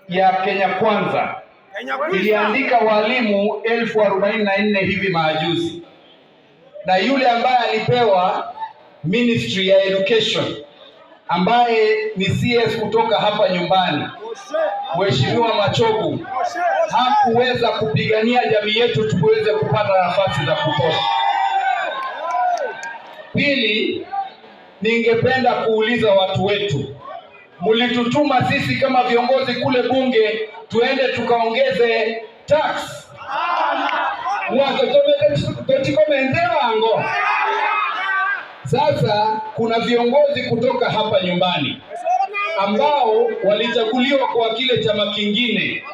ya Kenya Kwanza iliandika walimu 44,000 hivi majuzi, na yule ambaye alipewa Ministry ya Education, ambaye ni CS kutoka hapa nyumbani, Mheshimiwa Machogu, hakuweza kupigania jamii yetu tuweze kupata nafasi za kutosha. Pili, ningependa kuuliza watu wetu, mlitutuma sisi kama viongozi kule bunge tuende tukaongeze tax tochikomente wango. Sasa kuna viongozi kutoka hapa nyumbani ambao walichaguliwa kwa kile chama kingine,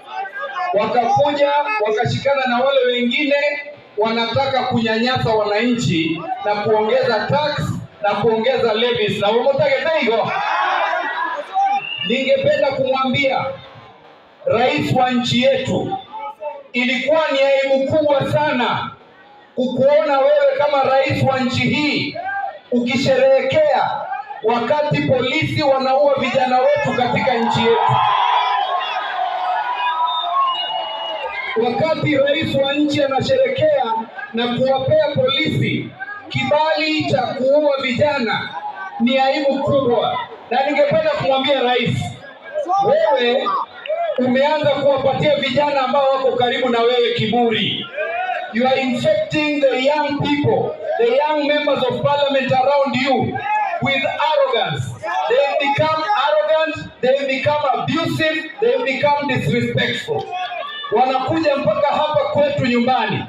wakakuja wakashikana na wale wengine, wanataka kunyanyasa wananchi na kuongeza tax na kuongeza levies na womotagete. Ningependa kumwambia rais wa nchi yetu, ilikuwa ni aibu kubwa sana kukuona wewe kama rais wa nchi hii ukisherehekea wakati polisi wanaua vijana wetu katika nchi yetu. Wakati rais wa nchi anasherekea na kuwapea polisi kibali cha kuua vijana, ni aibu kubwa, na ningependa kumwambia rais, wewe umeanza kuwapatia vijana ambao wako karibu na wewe kiburi. You are infecting the young people, the young members of parliament around you with arrogance. They become arrogant, they become abusive, they become disrespectful. Wanakuja mpaka hapa kwetu nyumbani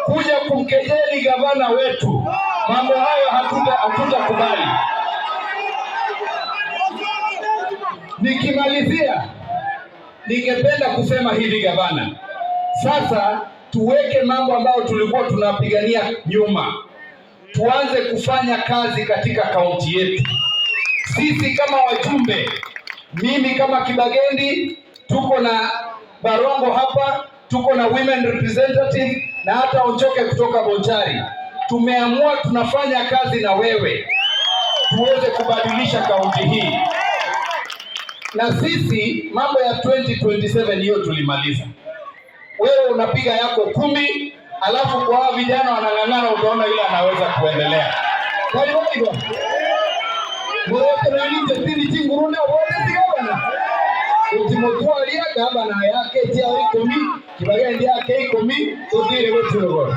kuja kumkejeli gavana wetu. Mambo hayo hatutakubali. Nikimalizia, ningependa kusema hivi gavana, sasa tuweke mambo ambayo tulikuwa tunapigania nyuma, tuanze kufanya kazi katika kaunti yetu. Sisi kama wajumbe, mimi kama Kibagendi, tuko na Barongo hapa, tuko na women representative na hata Onchoke kutoka Bonchari. Tumeamua tunafanya kazi na wewe tuweze kubadilisha kaunti hii, na sisi mambo ya 2027 hiyo tulimaliza. Wewe unapiga yako 10, alafu kwa hao vijana wanang'ang'ana, utaona yule anaweza kuendelea. Kwa hivyo hivyo morotenani chingurunda wote sigabana utimotwaria gavana yake tia 10, Kibagendi yake 10, tutire gutulugoro.